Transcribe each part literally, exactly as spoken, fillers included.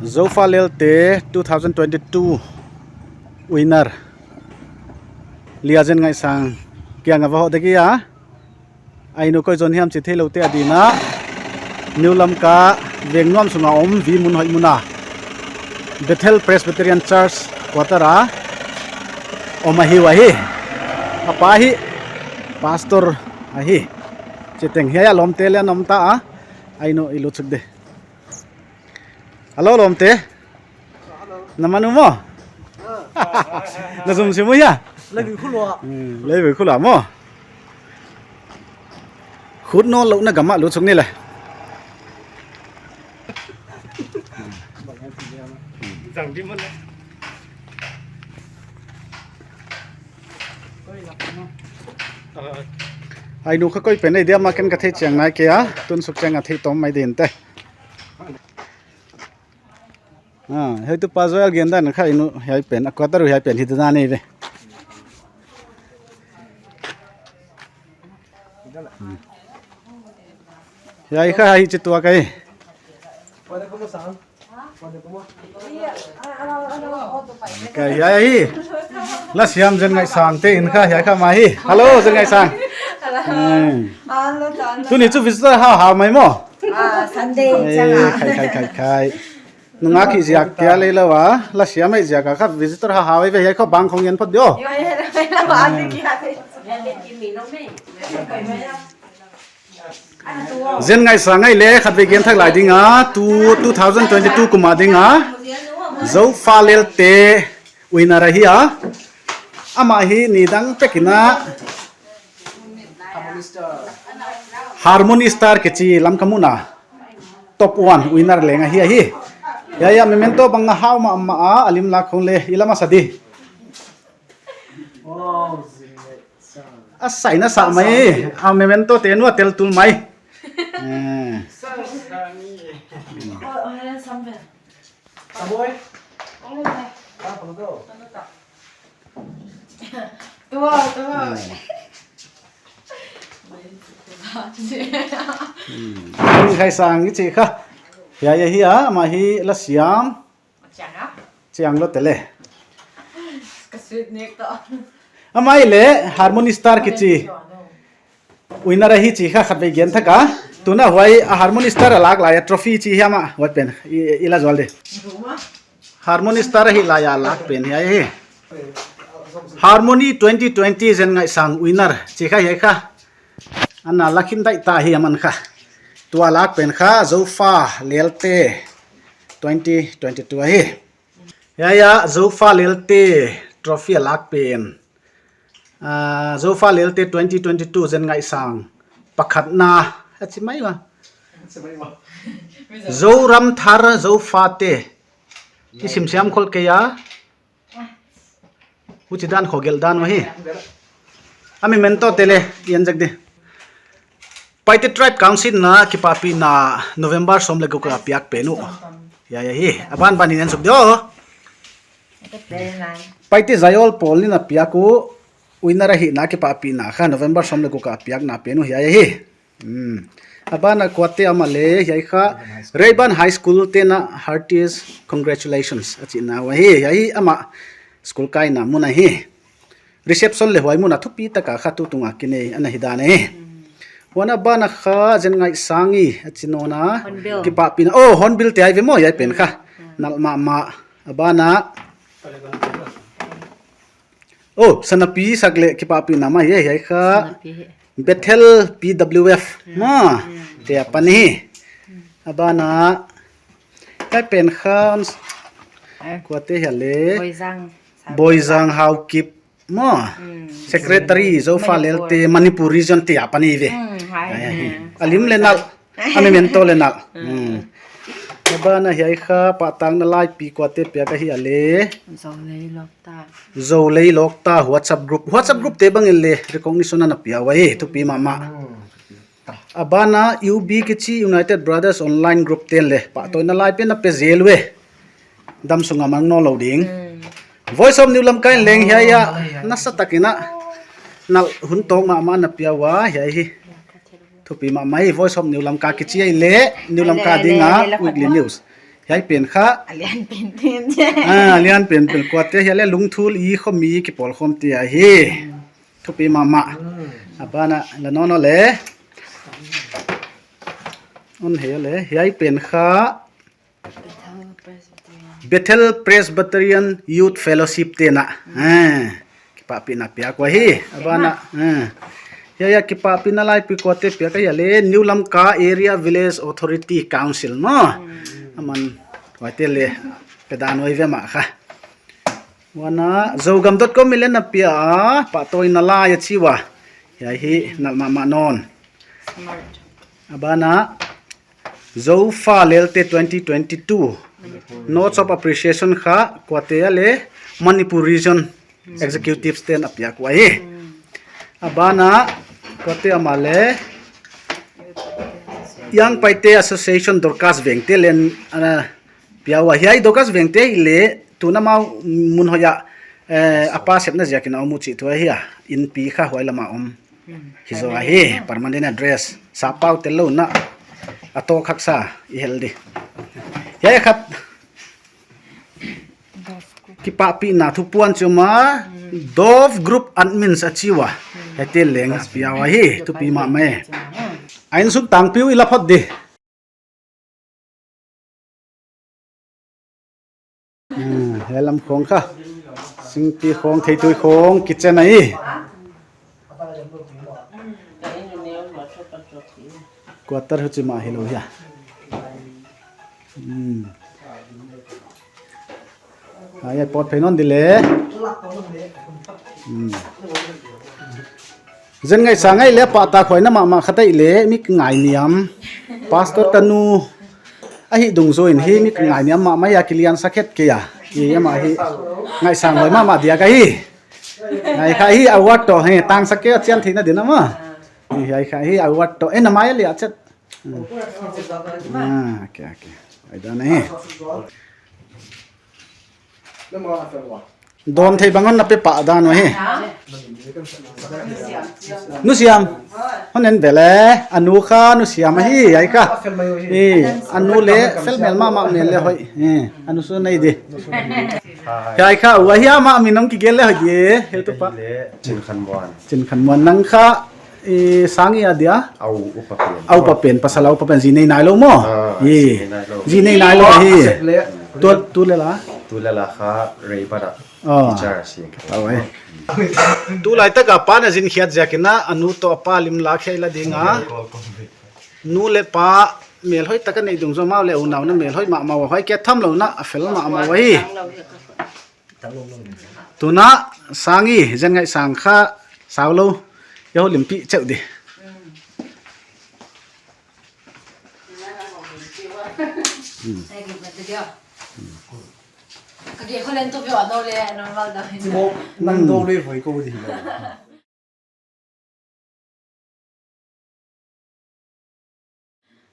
Zofa Lelte two thousand twenty-two winner Lia Zen Ngaihsang kiang a va hoh dek hi a. A inn uh koi zon hiam chi theiloute adin a, New Lamka veng nuam sunga om, vi mun hoih mun a, Bethel Presbyterian Church quarter a om ahi uh ahi. A pa hi pastor ahi. Chiteng hiai a lawmte leng om ta a. A inn uh i lut suk di. Hello, lawmte. Na man uh maw? Na zum sim uh hia? Lei vui khu lua. Hmm, lei vui khu lua maw? Khut nawn louhna gam ah lut suk ni le. A inn uh kha koi pen ei diam a ken ka thei chiang nai kei a, tun suk chiang a thei tawm mai ding te. Ah, hiai tu pa Joel gen dan kha inn uh hiai pen, a quarter uh hiai pen hi dan nei ve. Hmm. Hiai kha hichi tuak ahi. Ka hiai hi. La Siam Zen Ngaihsang te inn kha hiai kha mah hi. Hello, Zen Ngaihsang. Hello. Hmm. Hello, hello. Tuni chu visitor hauhau mai maw? Ah, Sunday. Eh, chang a. Khai, khai, khai, khai. Nungak hi ziak kia lei lou a, la siam ei ziak a kha visitor hauhau ei ve, hiai kha bang khong yen phot dio. Yo, yo, yo, yo, yo, yo, yo. Zen Ngaihsang ei le khatvei gen thak lai ding a, tu, two thousand twenty-two kum a ding a, Zofa Lelte winner ahi a. Amah hi nidang pek in a Harmony Star kichi Lamka mun a top one winner leng ahi ahi. Hiai a memento bang a hau mahmah a, a lim lak khong le i la masa di. A saina sa mai, a memento te nu a tel tul mai. Eh. Tua, tua. Hmm. Hmm. Zen Ngaihsang i chih kha. Hiai ahi a, amah hi la siam. Chiang a? Chiang lou te le. Ka sweet nek to. Amah ei le Harmony Star kichi winner ahi chih kha khatvei gen thak a. Tuna huai a Harmony Star a lak lai a trophy chi hiam a huai pen. I, i la zual di. Harmony Star ahi lai a lak pen hiai hi. Harmony twenty twenty Zen Ngaihsang winner chih kha hiai kha. Ana la khin daih ta hi aman kha. Tua lak pen kha Zofa Lelte twenty twenty-two ahi. Hiai a Zofa Lelte trophy a lak pen. Ah, Zofa Lelte twenty twenty-two Zen Ngaihsang pakhatna. A chi mai ua. Zoram Thar Zofa te. Ki sim siam khol kei a. Huchi dan khawng gelh dan uh ahi. A memento te le, i en zek di. Paite Tribe Council na kipahpihna November sawm le guk a piak pen uh. Hiai ahi. A banban in en suk di aw. Paite Zayol pawl in a piak uh. Winner ahihna kipahpihna kha November sawm le guk a piakna pen uh hiai ahi. Hmm. A ban a kuate amah le, hiai kha Rayburn High School te'n a heartiest congratulations a chihna uh ahi. Hiai amah school kaina mun ahi. Reception le huai mun a thupi taka kha tutung a kinei ana hi dan ahi. Huan a ban a kha Zen Ngaihsang i a chi nawn a. Hornbill. Kipahpihna. Oh, Hornbill te ahi ve maw hiai pen kha. Hmm. Nalh mahmah. A ban a. Oh, Sanapi sak le kipahpihna mah hi, hiai kha. Sanapi hi. Bethel P W F. Hmm. Ma, hmm, te apan hi. Hmm. A ban a. Hiai pen kha. Eh. Kuate hia le. Boizang. Boizang Haokip. Ma. Hmm. Secretary, Zofa Manipur. Lelte, Manipur region te apan hi ve. Hmm, hai. Ai, ai. Hmm. A lim le nalh. A memento le nalh. Hmm. Hmm. A ban a hiai kha, pahtakna laipi kuate piak ahi a le. Zolei Lokta. Zolei Lokta WhatsApp group. WhatsApp group te bang in le recognition ana pia uh ahi, thupi mahmah. Hmm. A ban a U B kichi United Brothers online group te'n le. Pahtawina lai pen a pe zel uh e. Dam sunga mang nawn lou ding. Hmm. Voice of New Lamka in leng hiai a. Oh, hiai, hiai. Nasatak in a. Nalh hun tawk mahmah ana pia ua, hiai hi. Thupi mahmah hi, Voice of New Lamka kichi ahi le, New Lamka ding a, le, le, le, weekly news. Hiai pen kha. A lian penpen. Ah, a lian penpen kuate hiai leh lungthul i khomi kipawlkhawmte ahi. Thupi mahmah. A ban ah la nawn leh. Hon hei leh. Hiai pen kha. Bethel Presbyterian Youth Fellowship te'n a. Eh, kipahpihna piak uhi. A ban ah. Eh. Hiai a kipahpihna lai pi kuate piak ahi leh New Lamka Area Village Authority Council maw. Aman, huaite leh. Pe dan uai ve mah kha. Huan a, zogam dot com in leng a pia a, pahtawina lai a chi ua. Hiai hi, nalh mahmah nawn. A ban ah, Zofa Lelte twenty twenty-two. Notes of Appreciation kha, kuate a leh, Manipur Region Executives te'n a piak uhi. A ban ah, kuate a mah leh, Young Paite Association Dorcas Vengte leng, ah, pia ua hiai Dorcas Vengte leh tuna amau mun hoih ah, eh, a pa sepna ziakin a om uh chih thu ahi a. Inpi kha huai lam a om. Hi zaw ahi, permanent address. Sappau tel lou na. A tawk haksa i hel di. Hiai khat kipahpihna thupuan chu mah Dove Group Admins a chi ua. Hiaite'n leng pia uhi, thupi mahmah e. A inn sung tangpi uh i la phot di. Hmm, hiai lam khong kha. Singpi khong, theitui khong, kitchen ahi. Quarter huchi mah hilou hia. Hmm. Ai, ai, pawt phei nawn di leh. Hmm. Zen Ngaihsang ahi leh pahtakhuaina mahmah khat ahi leh, mi ngainiam. Pastor tanu ahi dungzui in hi mi ngainiam mahmah a kilian sak het kei a. Hi amah hi ngaihsang huai mahmah dia ka hi. Ngai kha hi award toh, hi tangsak kei a chian theihna din a maw. Hi, hi kha hi award toh. Eh, na mai leh a chet. Hmm. Ah, okay, okay. Ai dan hi. Dawn thei bang hon na pe pah dan uh hi. Nu Siam. Hon en ve leh, a nu kha Nu Siam ahi, hiai kha. Eh, a nu leh, fel mel mahmah mel leh hoih. Eh, a nu su nei di. Hiai kha, ua hi amah min hong kigelh leh hoih di. Heutupa. Chin Khan Muan. Chin Khan Muan nang kha. Eh, Sangi a dia? A upa pen. A upa pen, pasal a upa pen, zi nei nailou maw? Ah, eh, zi nei nailou. Zi nei nailou hi. Sep leh. Tu, tu leh la? Tu leh la kha, Reibat a. Oh. Teacher si. Aw, eh. Tulai tak a pa na zin khiat ziakin a, a nu toh a pa lim la khia i la ding a. Nu leh pa, mel hoih tak a nei dungzui a, amau leh unauna mel hoih mahmah ua, huai kia tham lou na, a fel mahmah ua hi. Tuna Sangi, Zen Ngaihsang kha, sau lou, i houlimpih cheuh di. Hmm. Ka ke kholen tu vio no le normal da. Mo, nang do le voi ko di.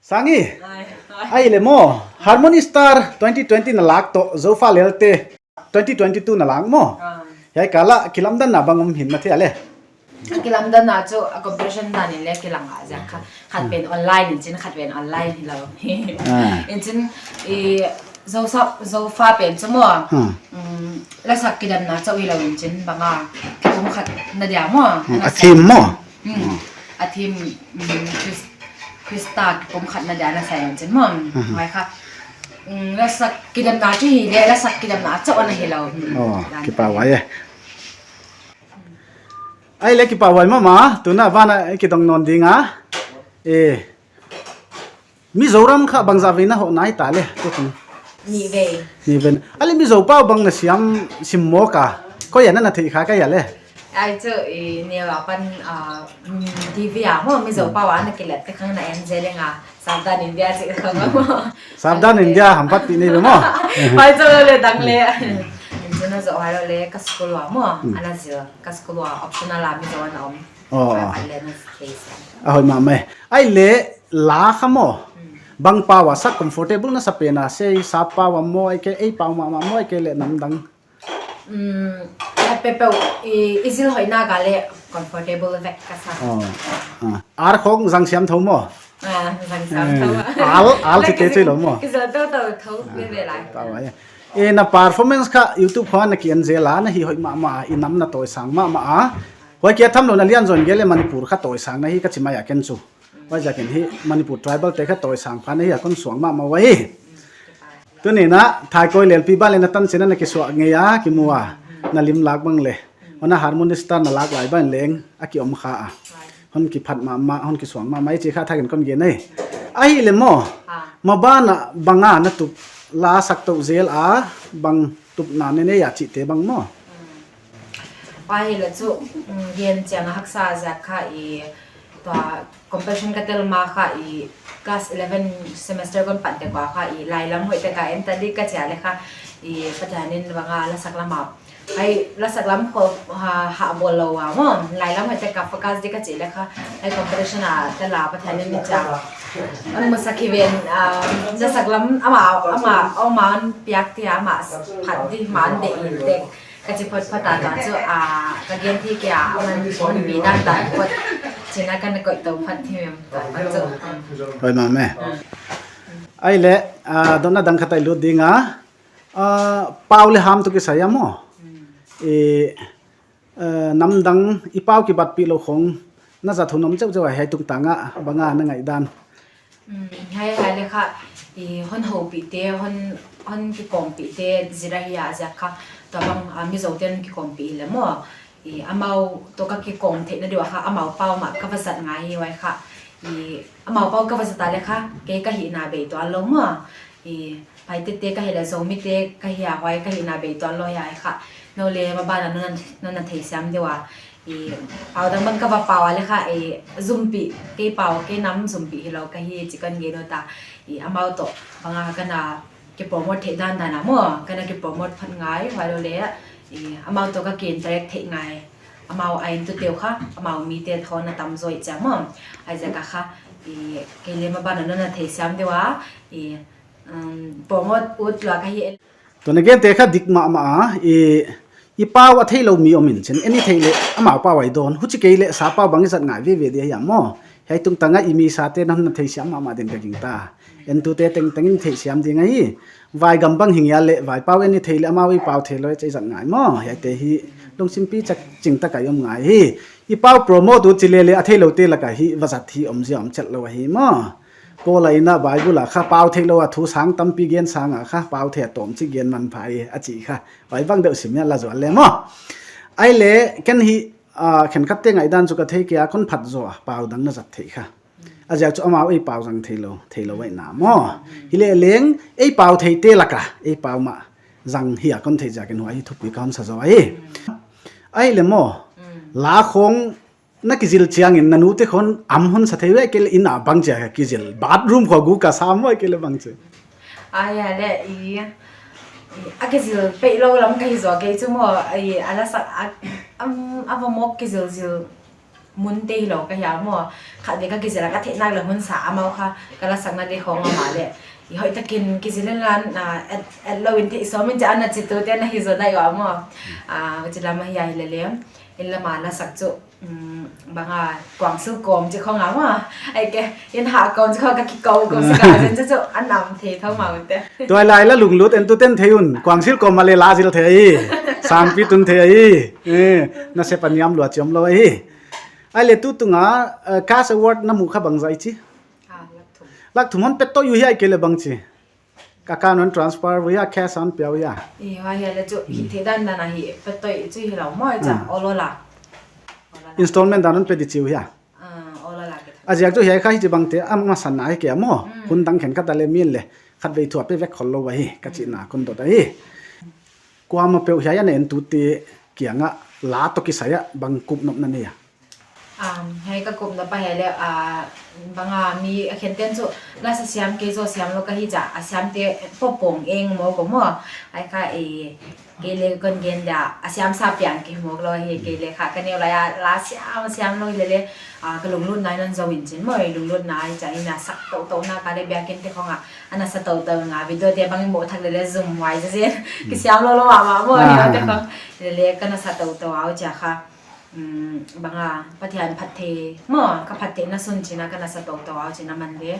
Sangi. Ai, ai. Ai leh maw, Harmony Star twenty twenty na lak toh, Zofa Lelte twenty twenty-two na lak maw. Ah. Hiai kal a kilamdanna bang om hi'n na thei a leh. Kilamdanna chu a competition dan in leh kilang a ziak kha. Khat pen online in chin, khat pen online hilou. Ah. In chin, i Zosa, Zofa pen chu maw. Hmm. Um, lasak kidemna chauh hilou in chin bang a kipumkhatna dia maw. Hmm, a theme maw. Hmm. Hmm. A theme, um, Chris-, Krista kipumkhatna dia na sai in chin maw. Hmm. Huai kha. Um, lasak kidemna chu hi leh, lasak kidemna chauh ana hilou. Hmm. Oh, dan kipahhuai e. Ai leh kipahhuai mahmah, tuna van a kidong nawn ding a. Eh. Mizoram kha bangzah vei na hoh nai ta leh, tutung. Nih vei. Nih vei. A leh Mizo pau bang na siam sim maw ka. Koi a na na theih kha ka hia leh. Ai chu, i, neu a pan, ah, mm, T V a maw, Mizo pau a na kilet te khang na en zel leng a. Savdhan India chih khang maw. Savdhan India, hampat pi ni maw. Pai chu leh dang leh. Chu na zoh hai leh ka school ua maw. Hmm. Ana zil, ka school ua optional a Mizo ana om. Oh. Pai leh na case. A hoih mahmah e. Ai leh la kha maw. Hmm. Bang pau a sak comfortable na sa pen a, sei Sap pau a maw, ahihkeileh ei pau mahmah maw, ahihkeileh namdang. Um, a pepeu i, i zil hoihna ka leh comfortable vek ka sa. Oh. Ah. Ar khong zang siam thou maw. Ah, zang sam tho a. Al, al chite chu lou maw. Kizol tho tho tho ve ve lai. Tau ai. E, na performance kha YouTube khong ah na ki en zel a, na hih hoih mahmah, i nam na tawisang mahmah a. Huai kia tham lou na lian zaw in gen leh Manipur kha tawisang na hi ka chi mai a ken chu. Huaiziakin hi Manipur tribal te kha tawisang kha na hi a kon suang mahmah uhi. Tuni'n a Thaikawi Leelpi bang leh na tanchin a na kisuak ngei a, kimu a, na lim lak bang leh. Huan a harmony star na lak lai bang leng a ki om kha a. Hon kiphat mahmah, hon kisuang mahmah, i chih kha thak in kon gen ahi. Ahihleh maw, ah, maban ah bang a na tup, la sak tou zel a, bang tupna nei nei a chihte bang maw. Hmm. Ahihleh chu, mm, gen chiang a haksa ziak kha i, tua competition ka tel ma kha i, class eleven semester kon pat dek ua kha i, lai lam hoihtak a en ta di ka chi a leh kha i, Pathian in bang a la sak lam a, ai, la sak lam khong ha, ha bawl lou a maw, lai lam hoihtak a focus di ka chih leh kha, ai, competition a tel a Pathian in mi cha. An musak hi ven, ah, la sak lam amah, amah, amah hon piak di, amah phat di, amah hon deih in dek. Ka chi phot phot a tua chu, ah, ka gen thei kei a, aman hon pi dan dan phot. Chihna ka na koih tou phot thei mem tua chu. Hoih mahmah e. Hmm. Ahihleh, ah, dotna dang khat ah i lut ding a. Ah, pau leh ham toh kisai a maw. Hmm. E, eh, nam dang i pau kibatpih lou khong na zat hun om cheuhcheuh a, hiai tungtang a bang a na ngaihdan. Mm, hiai, hiai leh kha, i hon houpihte, hon, hon kikawmpihte zir ahi a ziak kha, tua bang, ah, Mizote'n kikawmpih leh maw. I amau toh ka kikawm theihna di ua kha, amau pau mah ka va zat ngai hi uai kha. I amau pau ka va zat a leh kha, kei ka hihna bei tuan lou maw. I Paite te ka hih leh, Zomi te ka hi a, huai ka hihna bei tuan lou hi a kha. Nou leh maban ah non, non na theisiam di ua. I pau dang bang ka va pau a leh kha, i zumpih, kei pau, kei nam zumpih hilou ka hi chih kon gen nuam ta. I amau toh bang a ka na kipromote theih dandan a maw, ka na kipromote phot ngai, huailou leh, i amau toh ka ki-interact theih ngai. Amau a entute uh kha, amau mite toh na tam zaw i chia maw. Huaiziak a kha, i kei leh maban ah non na theisiam di ua, i, um, promote ut lua ka hi. Tua na gente kha dik mahmah a, i, i pau a theilou mi om in chin, en i theih leh amau pau a i dawn, huchi kei leh sa pau bang i zat ngai veve di ahi a maw. Hiai tungtang a i mi sate non na theisiam mahmah din ka gingta. Entute tengteng in theisiam ding ahi. Vai gam bang hi ngial leh, vai pau en i theih leh amau i pau theilou i zat ngai maw. Hiaite hi lungsim pi chak ching tak a i om ngai hi. I pau promote ut chi leh leh a theiloute lak a hi va zat hi omzia om chet lou ahi maw. Paul in a Bible a kha pau theilou a thu sang tampi gen sang a kha pau thei a tawm chik gen manpha hi a chi kha. Huai bang deuh sim ia la zual leh maw. Ahihleh ken hi, ah, khenkhatte ngaihdan chu ka thei kei a, kon phat zaw a pau dang na zat theih kha. A ziak chu amau ei pau zang theilou, theilou uai na maw. Hileh leng ei pau theite lak a ei pau mah zang hi a kon theih ziakin huai hi thupi ka hon sa zaw ahi. Ahihleh maw, la khong na kizil chiangin na nute khong am hon sa thei ve kei leh, in a bang chia kizil, bathroom khong guk a sam ve kei leh bang chia. Ai, a leh i, i, a kizil peihlou lam ka hi zaw kei chu maw, i, a la sak a, am, a va mawk kizil zil mun te hilou ka hi a maw. Khatvei ka kizil a ka theih nak leh hun sa amau kha, ka la sakna di khong amah leh. I hoihtakin kizil in lan, ah, et, etlou in theih sawm in chia ana chih tute na hi zaw nai ua maw. Ah, chi lam ahi a hileh leh. In lam a la sak chu. Um, bang a, kuangsil kawm chi khong a maw. Ai ke, in ha kawm chi khong ka kikou kou si ka, zen chu chu, an am thei tho maw te. Tuailai la lunglut entute'n thei un, kuangsil kawm a leh la zil thei ahi. Sangpi tun thei ahi. Eh, na se paniam lua chiam lou ahi. Ahihleh tutung a, eh, Cash Award na muh kha bangzah i chi. Ah, lak thum. Lak thum hon pet tou uh hia kei leh bang chi. Ka account hon transfer uh hia, cash hon pia uh hia. I, huai hileh chu, hih theih dandan a hi, pet tou chu hilou maw, cha, ah, ol ol a. Ol ol a. Installment dan hon pe di chi uh hia. Ah, ol ol a ke. A ziak chu hiai kha hichibangte, a masa nai kei a maw. Hmm. Hun dang khenkhat a leh min leh, khatvei thu a pe vek khollou ahi, ka chihna kon dot ahi. Kuamah peuh hiai a na entute kiang a, la toh kisai a, bang kup nop na nei a. Um, hiai ka kup nop ahihleh, ah, bang a mi a khente'n chu la sa siam kei zaw siam lou ka hi chia, a siamte pawng eng maw ko maw. Ai kha e, kei leh kon gen dia, a siam sa piang kei mawk lou hi kei leh kha, ka neu lai a la siam, siam lou leh leh, ah, ka lunglut nai non zou in chin maw, lunglut nai chia in a sak tou tou na ka leh biakin te khong a, ana sa tou tou nga, video te bang i muh thak leh leh zum huai zen, kisiam lou lou a ma maw, ah, video te khong, leh leh ka na sa tou tou a uh chia kha. Um, banga Pathian phattheihna maw, ka phattheihna sun chi'n a ka na sa tou tou a uh chi'n a man le,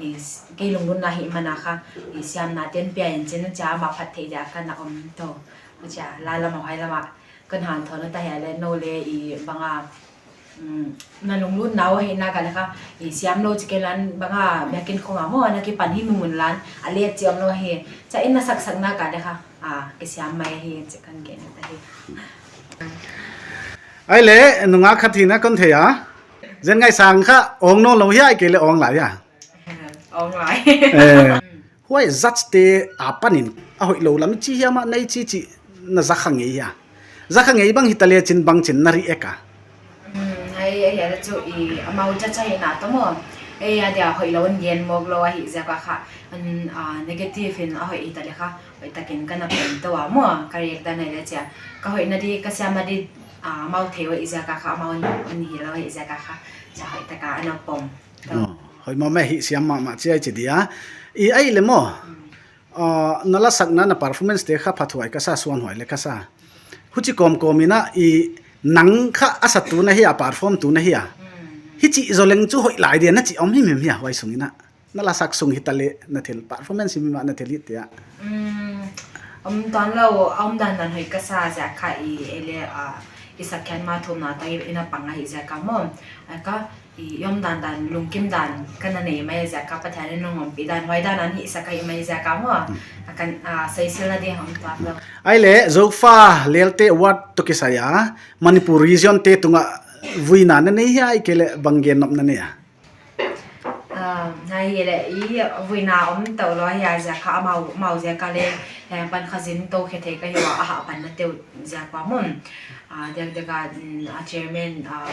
i s-, kei lunglutna hi man a kha, i siamna ten pia in chi'n a chia ama phattheih dia ka na om tou. Chia la lam a huai lam a kon hanthawn ta hi a le nou le i banga, um, na lunglutna uh hi na ka le kha, i siam lou chi kei lan banga biakin khong a maw, na kipan hi mun mun lan, a le chiam lou hi, chia in na sak sak na ka le kha, a, kisiam mai hi, chia kan gen ta hi. Ai le, nungak khat hi'n a kon thei a. Zen ngaisang kha, ong nawn lou hia, ahihkeileh ong lai hia. Ong lai. Eh, huai judge te apan in, a hoihlou lam chi hiam a nei chi chi na za kha ngei hia. Za kha ngei bang hita le chi'n bang chi'n na react a. Hmm, ai, ai, ai, chu i, amau judge ahihna toh maw. Ei, a dia hoihlou in gen mawk lou ahi ziak a kha. An, ah, negative in a hoih hita le kha. Hoihtakin ka na pom tou a maw, ka react dan ahi le chia. Ka hoihna di, ka siamna di, ah, amau thei uh ahih ziak a kha, amau in, in hilh uh ahih ziak a kha. Chia hoihtaka ana pom tou. Oh, hoih mahmah hi siam mahmah chia i chi dia. I ai le maw. Mm. Ah, na la sakna na performance te kha phathuai ka sa, suanhuai le ka sa. Huchi kawmkawm in a i nang kha a satu na hi a, perform tu na hi a. Mm. Hichi zoleng chu hoih lai dia na chi om himhim hia, huai sung in a. Na la sak sung hita le na thil performance hi mah na thil hi tia. Um, om tan lou, a om dandan hoih ka sa ziak kha i, ei le, ah, i sakkhiat ma thumna toh i, i na pang ahih ziak a maw. Ai kha, i om dandan lungkim dan ka na nei mai ziak a Pathian in hon ompih dan, huai dan a hih sak ahih mai ziak a maw. Hmm. A kan, ah, soiselna di om tan lou. Ai le, Zofa Lelte Award toh kisai a, Manipur region te tung a vuina na nei hia ahihkeileh bang gen nop na nei a. Ah, ngai hi le i vuina om tou lou hi a ziak kha amau, amau ziak a le, eh, pan kha zin tou khe thei ka hi ua a hah panna te uh ziak ua maw. Ah, diak diak a, mm, a chairman, ah,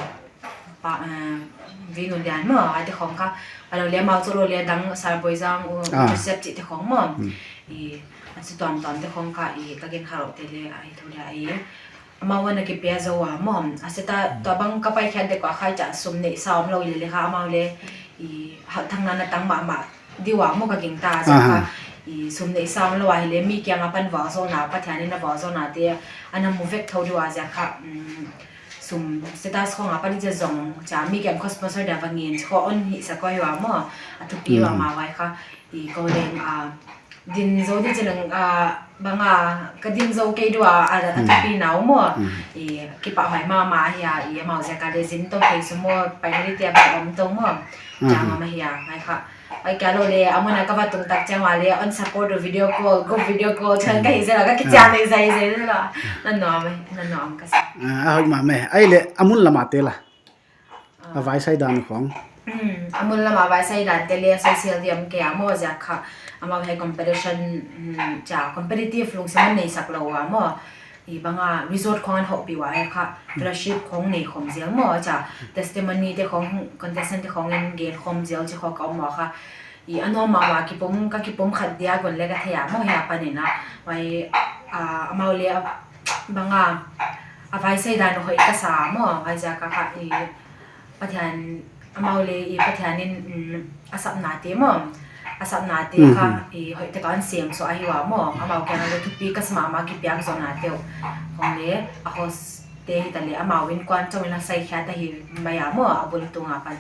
pa, eh, Vinu Lian maw, a te khong kha, a lou le amau chu lou le dang Sarboi Zang u, ah, Joseph chih te khong maw. Hmm. I, a chu tuamtuam te khong kha i ka gen kha lou te le a hi thu le a i. Amau ana kipia zou a maw. A se ta, hmm, tua bang ka pai khiat dek ua kha chia sum neihsa om lou i le le kha amau le i halhthakna na tang mahmah di ua maw ka gingta ziak kha. Aha. I sum neihsa om lou a hi le mi kiang a pan vualzawlna, Pathian in a vualzawlna te ana mu vek thou di ua ziak kha, mm, sum status khong a pan i chia zong chia mi kiang khong sponsor dia va ngen khong hon hih sak ua hi ua maw. A thupi ua, mhm, mah huai kha. I kou leng, ah, din zou di chi leng, ah, banga ka din zou kei di ua, a, a, hmm, thupi na uh maw. Hmm. I kipahhuai mahmah hi a, i amau ziak a le zin tou thei sum maw, pai ni te bang om tou maw. Hmm. Chia mahmah hi a, ngai kha. Ai kia lou le, a mun a ka va tung tak chiang ua le, hon support uh video call, group video call, chan ka hi zel a, ka kichian, hmm, le zai zai zel a. Na nuam, na nuam ka sa. Ah, a hoih mahmah. Ai le, a mun lam a te la. A vaisai dan khong. Hmm, a mun lam a vaisai dan te le social di om kei a maw ziak kha. Amau hiai competition, hmm, chia competitive lungsim hon nei sak lou ua maw. I banga result khong hon houpih ua hiai kha. Fellowship khong nei khawm zel maw chia. Testimony te khong, contestant te khong in gen khawm zel chi khong ka om ua kha. I a nuam mahmah kipum, ka kipum khat dia gon le ka thei a maw hiai a pan in a. Huai, ah, amau le a, banga, a vaisai dan hoih ka sa maw, huai ziak a kha i Pathian, amau le i Pathian in, mm, a sapna te maw, a sapna te kha, mhm, i hoihtaka hon sem suah ahi ua maw, amau kiang a le thupi ka sa mahmah kipiak zonna te uh. Khong le, a host te hita le amau in kuan chong in a sai khiat ahi mai a maw, a bul tung a pan,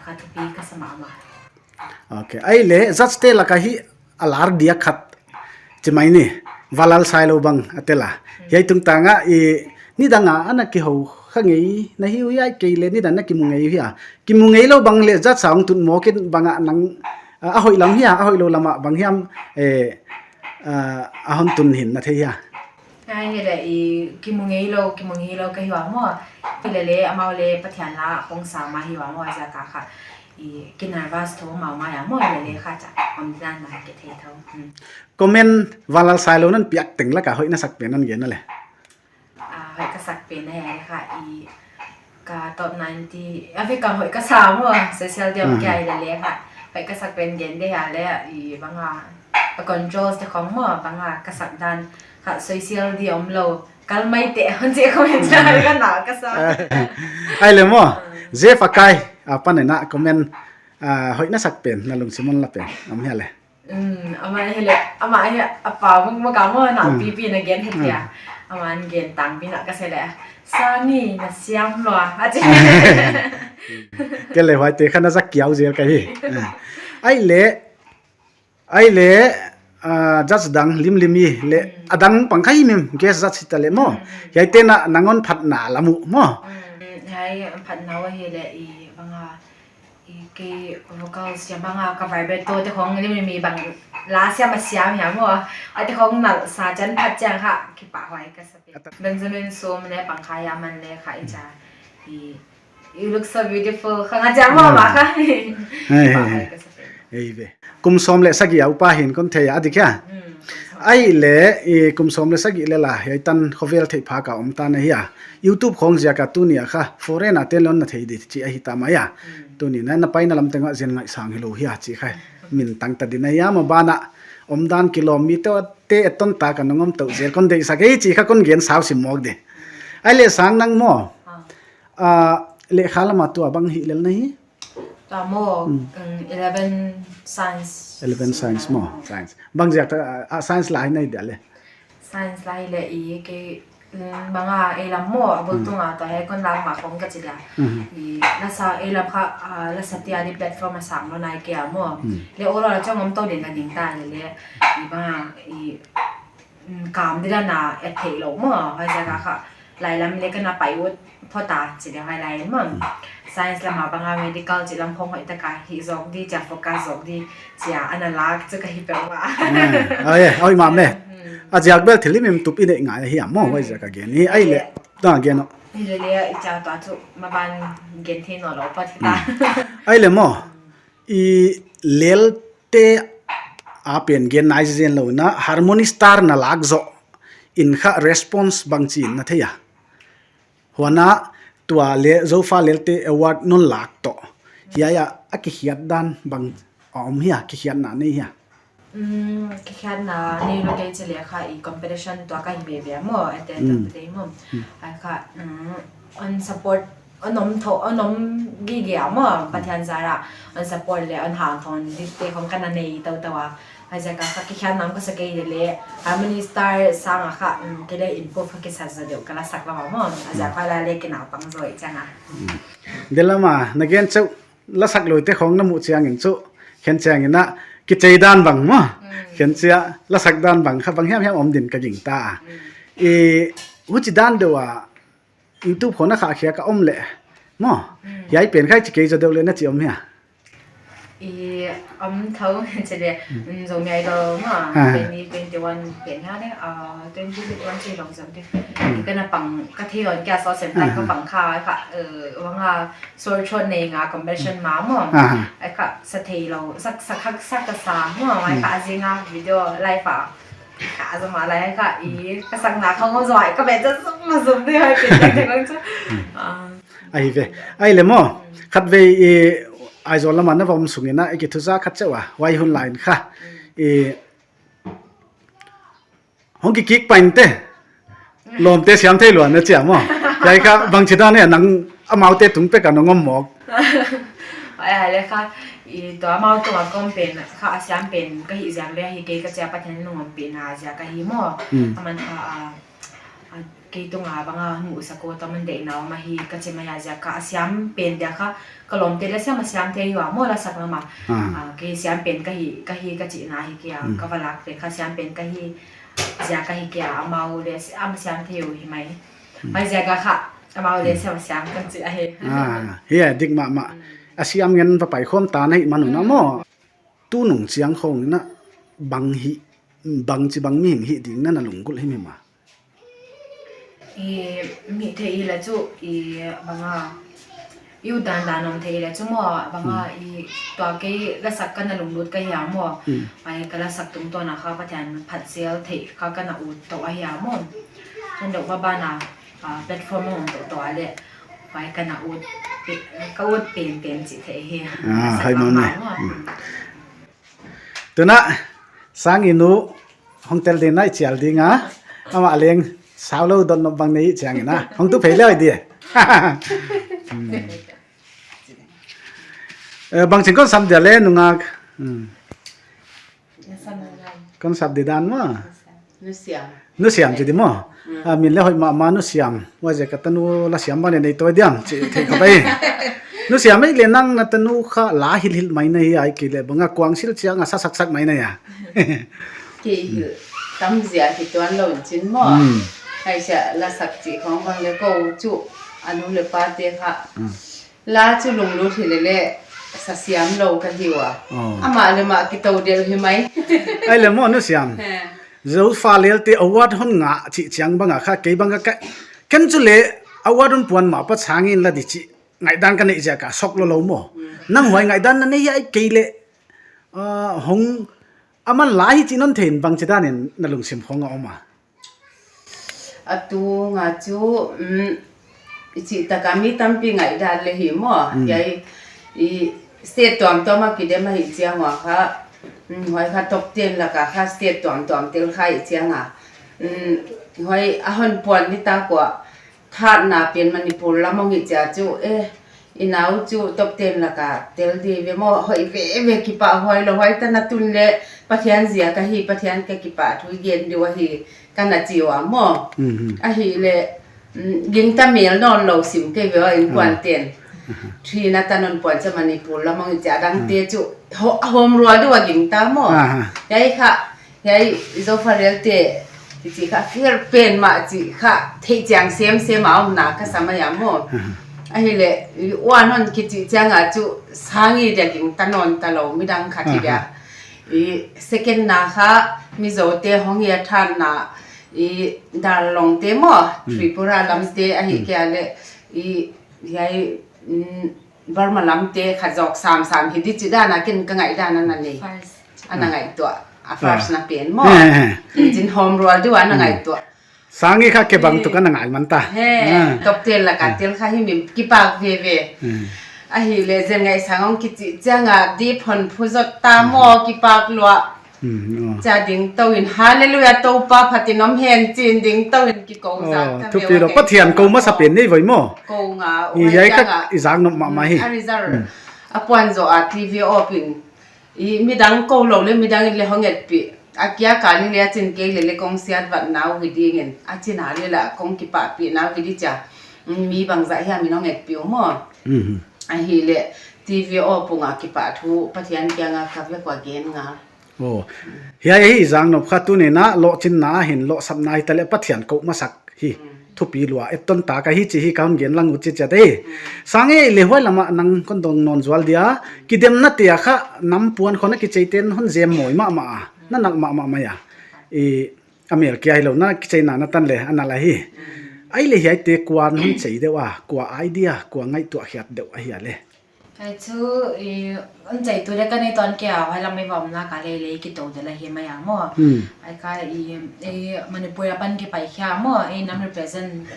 kha thupi ka sa mahmah. Ok, ai le, judge te lak a hi a lar dia khat chi mai ni, Valal Sailo bang a tel a. Hmm. Hiai tungtang a i nidang a ana kihou kha ngei na hi uh hia ahihkeileh nidang na kimu ngei uh hia. Kimu ngei lou bang le judge a hong tun mawk in bang a nang, a, a hoih lam hia, a hoihlou lam a bang hiam, eh, a, a hon tun hi'n na thei hia. Ngai hi le i kimu ngei lou, kimu ngei lou ka hi ua maw. Hi le le amau le Pathian la hong sa mah hi ua maw ziak a kha. I ki nervous thou mahmah a maw le le kha chia. Om dan na ki thei thou. Hmm. Comment Valal Sailo non piak teng lak a hoih na sak pen non gen na le. Ah, hoih ka sak pen na hi a le kha i Ka top ninety, a ve ka hoih ka sa maw, social diam, mhm, kia i le le kha. Hoih ka sak pen gen de hia le, i banga, a controls te khong maw, banga ka sak dan, kha social di om lou. Kal mai te, hon je comment, mhm, ka na ka sa. Ai le maw, mm, Jeff Akai, a pan na comment, a, hoih na sak pen, na lungsim hon la pen, om hia le. Um, amah hi le, amah hi a pa muk muk a maw na, hmm, pipi na gen hi tia. Hmm. Aman gen tang pina ka se le. Sangi na siam lua. A chi. Kei le huaite kha na zak kiau zel ka hi. Ai le, ai le, ah, judge dang lim lim i le, a dang pang kha himhim, guest judge hita le maw. Hiaite na nang hon phatna la mu maw. Mm, hiai phatna uh hi le i bang a, i kei vocals hiam bang a ka vibrato te khong lim lim i bang la siam a siam hiam maw. A te khong nalh sa chiang phat chiang kha kipahhuai ka sa pen. Benjamin Sum le Pangkhai Yaman le kha i cha i You look so beautiful. Kha nga jam ma kha. Hei, hei, hei. Ei ve. Kum sawm le sagih a upa hi'n kon thei a, a dik hia? Ai le, i kum sawm le sagih le la, hiai tan khovel theih phak a om ta na hia. YouTube khong ziak a tuni a kha, foreign a te'n leng na thei di chih ahi ta mai a. Tuni na, na paina lam teng a zen ngaihsang hilou hia chih kha. Min tang ta di na hia, maban a omdan kilawm mi te, te eton ta ka nong om tou zel kon deihsak ei chih kha kon gen sau sim mawk di. Ai le Sang, nang maw. Ah, lehkha lam a tua bang hih lel na hi? Tua maw, mm, um, eleven science. Eleven science maw, science. Bang ziak ta, ah, science la hi na hi dia le? Science la hi le i kei, um, bang a ei lam maw, a bul tung a tua hiai kon lak ma khong ka chi dia. I la sa ei lam kha, ah, la sa tia di platform a sang lou nai kei a maw. Le olo la chong om tou din ka ding ta le le. I bang a, i mm, kam di dan a et theih lou maw, huaiziak a kha, lai lam le ka na pai ut phot a, chi di huai lai maw. Science lam a bang a medical chih lam khong hoih tak a hih zawk di, chia focus zawk di, chia ana lak chu ka hi peuh a. Ah, oh yeah, hoih mah me. A ziak bel thil himhim tup i neih ngai ahi a maw, huaiziak a gen hi, ai le, ta gen o. Hi le le, i cha tua chu, maban gen thei nawn lou phot hi ta. Ai le maw, i lel te a pen gen nai zen lou na, Harmony Star na lak zoh in kha response bang chi in na thei a? Huan a tua le Zofa Lelte Award non lak toh. Hiai a, a kikhiat dan bang a om hia, kikhiatna nei hia? Mm, kikhiatna nei lou kei chi le kha i competition tua ka hi be be maw, ate tua te maw. Ai kha, mm, on support, on om tho, on om gige a maw, Pathian zara, on support le, on hang thon, di te khong ka na nei tou tou a. Huaiziak a kha kikhiatna om ka sa kei le, Harmony Star sang a kha, um, kei le improve kha kisa zaw deuh ka la sak lam a maw. A ziak kha la le kei na pang zaw i chiang a. Di lam a, na gen chauh, la sak lou te khong na muh chiang in chu, khen chiang in a, kichei dan bang maw. Khen chia, la sak dan bang kha bang hiam hiam om din ka ging ta. I, huchi dan deuh a, YouTube khong na kha khia ka om le. Maw, hiai pen khai chi kei zaw deuh le na chi om hia? I, om thou chi le, mm, Zomi Idol maw, twenty twenty-one pen ha le, ah, twenty twenty-one chi lou zam de. Ka na pang, ka thei lou kia so sem ta ka pang kha, kha, eh, wang a, sore throat nei nga competition ma maw. Ai kha, sa thei lou, sak, sak, sak, sak ka sa maw, ai kha, a zing a video live a. Ka zom a lai kha i, ka sakna kha ngou zom a, ka be cha zom ma zom de hai pe te te kong chu. Ah. Ahi ve. Ai le maw. Khatvei i Aizawl lam a na va om sung in a, i kithuza khat chauh a. Huai hun lai in kha. I hong kikik pain te. Lawmte siam thei lua na chia maw. Hiai kha bangchi dan e nang amaute tung pek a nong om mawk. Ai, ai le kha, i tua amau tung a ka om pen, kha a siam pen ka hih ziak le hi kei ka chia Pathian in nong om pen a ziak ka hi maw. Mm. Aman kha, a, a, kei tung a bang a nu sa ko ta man deihna om ahi ka chi mai a ziak kha a siam pen dia kha, ka lawmte le siam a siam thei ua maw la sak lam a. Ah. A, kei siam pen ka hi, ka hi ka chihna hi kei a, ka va lak pen kha siam pen ka hi ziak ka hi kei a, amau le si-, ama siam thei uh hi mai. Huaiziak a kha, amau le siam a siam kan chi ahi. Ah, hi a dik mahmah. A siam ngen va pai khawm ta na hi man un a maw. Tu nung chiang khong in a bang hi, bangchi bang mi hing hi ding na na lunggulh himhim a? I mi thei i la chu i bang a, i u dan dan om thei i la chu maw, bang a i tua kei la sak ka na lunglut ka hi a maw. Ai ka la sak tungtawn a kha Pathian phat zel theih kha ka na ut tou ahi a maw. Chun deuh maban a, ah, platform hong tou tou a le, ai ka na ut pe-, ka ut pen pen chi thei hi. Ah, hai maw ne. Tuna, Sang i nu, hong tel ding na i chial ding a, amah leng, sau lou dot nop bang nei chiang in a, hong tu phei le oi di. Hmm. Eh, bangching kon sam dia le nungak. Hmm. Kon sap di dan maw. Nusia. Nu Siam chi di maw. Mm. A, min le hoih mahmah, Nu Siam. Huaiziak a tanu la siam bang le nei tou diam chi thei kha bai. Nu Siam, ei le nang na tanu kha la hilhhilh mai na hia, ahihkeileh bang a kuang sil chiang a sa saksak mai na hia? Kei hilh tam ziak hi tuan lou in chin maw. Mm. Huai sia la sak chih khong bang le kou chu a nu le pa te kha. Mm. La chu lunglut hi lele sa siam lou ka hi ua. Oh. Amah le mah kitou del hi mai. Ei le maw Nu Siam. He. Zofa Lelte award hon ngah chih chiang bang a kha kei bang a ka, ken chu le award hon puan ma pa changin la di chih ngaihdan ka neih ziak a sok lou lou maw. Mm. Nang huai ngaihdan na nei hia, ahihkeileh, ah, hong aman la hi chih non thei in bangchi dan in na lungsim khong a om a? A tu nga chu, um, i chih tak a mi tampi ngaihdan le hi maw. Mm. Hiai, i state tuamtuam a kidem ahih chiang ua kha, um, huai kha top ten lak a kha state tuamtuam tel kha ahih chiang a. Um, huai a hon puan ni ta kua, thanna pen Manipur lam hong hi chia chu, eh, i nau chu top ten lak a tel di ve maw, hoih veve, kipahhuai lou, huai tan a tun le Pathian ziak ahi, Pathian ka kipahthu i gen di uh ahi, ka na chi ua maw. Mhm. Ahihleh, mm, gingta mel nawn lou sim kei ve ua, innkuan ten. Ah. Three na tan hon puan chia Manipur lam hong hi chia, dangte chu ho-, hawm rual di ua gingta maw. Aha. Hiai kha, hiai Zofa Lelte kichi kha fair pen mah chih kha theih chiang semsem a omna ka sa mai a maw. Ahihleh, i uan hon kichi chiang a chu Sangi dia gingta nawn ta lou, midang khat hi dia. Aha. I second na kha Mizo te hong hi a thanna, i Darlong te maw, mm, Tripura lam te ahih kei a le, i hiai, mm, Burma lam te kha zawk samsam hi di chih dan a ken ka ngaihdan a na nei. First. A na ngaihtuah. A first na pen maw. Eh, eh. Chin hawm rual di ua na ngaihtuah. Sangi kha kebang tuk a na ngai man ta. He, top ten lak a tel kha hi mi kipak veve. Hmm. Ahihleh zen ngaihsang hong kichi chiang a di phon phu zot ta maw, kipak lua. Hmm, oh. Chia ding tou in, Hallelujah, Toupa phat in om hen chin ding tou in kikou zak ta. Thupi lou, Pathian kou masa pen nei voi maw. Kou nga, i huai hiai kha i zak nop mahmah hi. A result. Hmm. A puan zoh a T V off in. I midang kou lou le midang in le hong etpih. A kia ka ni le a chin kei le le kong siat vat nau hi ding in. A chin a le la kong kipahpih nau hi di chia. Mi bangzah hiam in hong etpih uh maw. Mhm. Ahihleh T V off pung a kipahthu Pathian kiang a ka vek ua gen nga. Oh. Hiai ahi zang nop kha tuni in a lohchinna hin lohsapna hi ta le Pathian kou masak hi. Mm. Thupi lua, etton ta ka hi chi hi ka hon gen lang uh chi chia te. Mm. Sangi le huai lam a nang kon dong nawn zual dia, kidemna te a kha nam puan khong a kichei ten hon zem mawi mahmah a, na nak mahmah mai a. I, a mel kia hilou na kicheina na tan le, a na la hi. Mm. Ahihleh hiaite kuan hon chei deuh a, kua idea, kua ngaihtuah khiat deuh ahia le. Hiai chu, i, hon cheitu le ka nei tuan kei a, huai lam i va omna ka lei lei kitou deuh la hi mai a maw. Hmm. Huai kha i, i Manipur apan kipai khia maw, i nam represent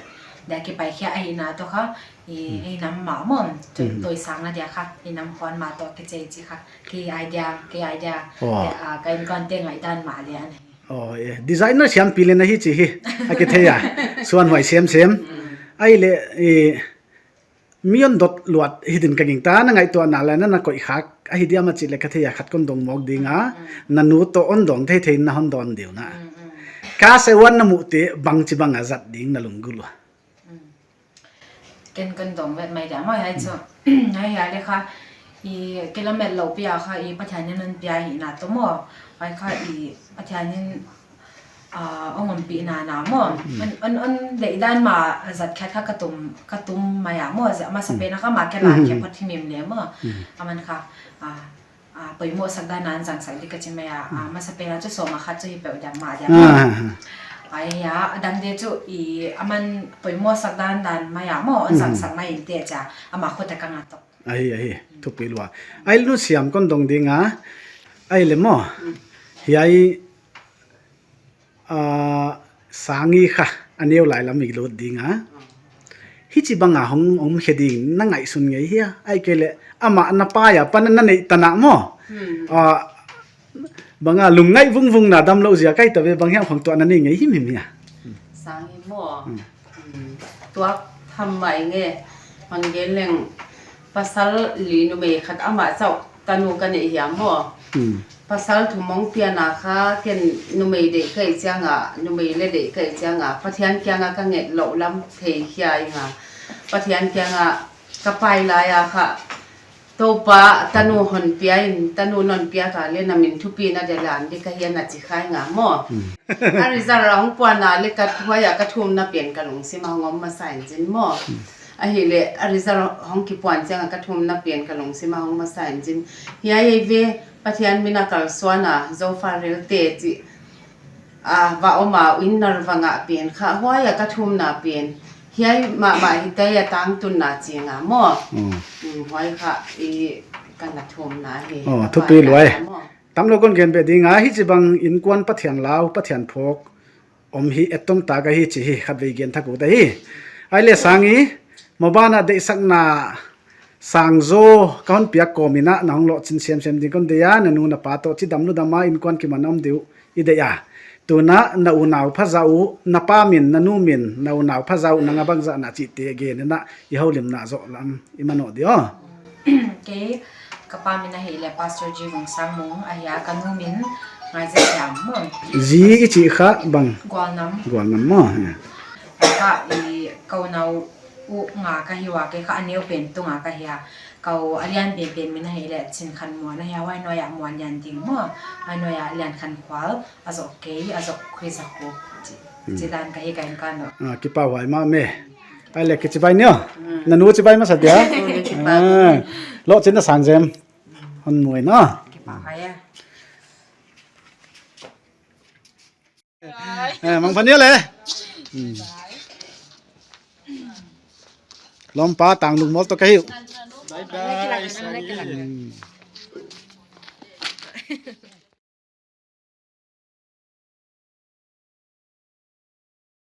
dia kipai khia ahihna toh kha, i, hmm, i nam mah maw, tu, hmm, toisang na dia kha, i nam khong mah toh kichei chi kha, kei idea, kei idea, oh, te, a, ka innkuan te ngaihdan mah le a nei. Oh, eh, designer siampi le na hi chi hi, a kithei a, suan huai semsem. Hmm. Ahihleh, i, mi hon dot luat hi din ka gingta, na ngaihtuahna le na na koih khak ahi diam a chih le ka thei a, khat kon dong mawk ding a, mm, na nu toh hon dong theithei na hon dawn deuh na. Mm, mm. Ka se uan na muh te bangchi bang a zat ding na lunggulh ua. Mm. Ken kon dong vet mai dia maw hiai chu. Mm. Hiai hiai le kha, i kilamet lou pi a kha, i Pathian in hon pia hihna toh maw. Huai kha i Pathian in, ah, hon ompihna na maw. Mm. Hon, hon, hon deihdan mah zat khat kha ka tum, ka tum mai a maw. Zat masa pen a kha mah kei la, mm, kei phot himhim le maw. Mm. Aman kha, ah, ah, poimoh sak dan a hon zangsak di ka chi mai a. Mm. Ah, masa pen a chu sawm a khat chu hi peuh diam mah diam maw. Ah, ah, ah. Huai a, a dangte chu i aman poimoh sak dandan mai a maw. Hon, mm, zangsak mai in te chia, ama khut a ka nga toh. Ahi, ahi, thupi lua. Ahihleh Nu Siam kon dong ding a, ahihleh maw. Mm. Hiai, ah, Sangi kha, a neu lai lam i lut ding a. Hichi bang a hong om khe ding na ngaihsun ngei hia, ahihkeileh, amah na pai a, pan na neih tan a maw. Hmm. Ah, bang a lungngaih vungvung na damlou ziak ahi ta ve bang hiam khong tuah na nei ngei himhim hia. Sangi maw. Hmm. Hmm. Tuak tham mai nge. Bang gen leng pasal li numei khat amah chauh tanu ka neih hia maw. Hmm. Pasal thum hong pian a kha, ken numei deih ka hih chiang a, numei leh deih ka hih chiang a, Pathian kiang a ka nget louh lam thei khia ing a. Pathian kiang a ka pai lai a kha, Toupa, tanu hon pia in, tanu non piak a leh na min thupina dia lan di ka hi a na chi kha ing a maw. Hmm. A result a hong puan a leh ka huai a ka thumna pen ka lungsim a hong om masa in chin maw. Hmm. Ahihleh a result hong kipuan chiang a ka thumna pen ka lungsim a hong om masa in chin. Hiai ei ve, Pathian min a kalsuan a, Zofa Relte chih, a, va om a, inn Narva ngah pen kha, huai a ka thumna pen. Hiai mahmah hi tei a tangtunna ching a maw. Hmm. Hmm, huai kha i ka na thumna hi. Oh, ka thupi pai luai. Maw. Tamlou kon gen beh ding a, hichibang innkuan Pathian lau, Pathian phawk om hi etton tak ahi chih hi khatvei gen thak ut ahi. Ahihleh Sangi, maban a deihsakna sang zaw ka hon piak kawm in a, na hong lohchin semsem ding kon deih a, na nu na pa toh chidam ludam a innkuan kiman om ding uh i deih a. Tuin a na unau pha zah uh, na pa min, na nu min, na unau pha zah uh, nang a bangzah na chihte gen in a, i houlimna zoh lam i manoh di aw. Kei, ka pa min ahihleh Pastor G Vungsangmung ahi a, ka nu min Ngaizathiam maw. G i chih kha bang? Gualnam. Gualnam maw, eh. Ka i, ka unau uh nga ka hi ua, kei kha a neu pen tung a ka hi a. Ka u a lian penpen min ahihleh Chinkhanmuan ahi a, huai nuai a Muanlianding maw. Huai nuai a Liankhankhual, a zoh kei, a zoh Khuizakhup. Chi, hmm, chi dan ka hi ka innkuan uh. Ah, kipahhuai mahmah. Ahihleh kichibai ni aw. Hmm. Na nu chibai masa dia. Na nu chibai. Ah, lohchinna sang zem. Hon muin aw. Kipahhuai a. Eh, mangpha ni leh. Hmm. Lawmpa Tanglungmual toh ka hi uh. Bye bye, Sangi. Hmm.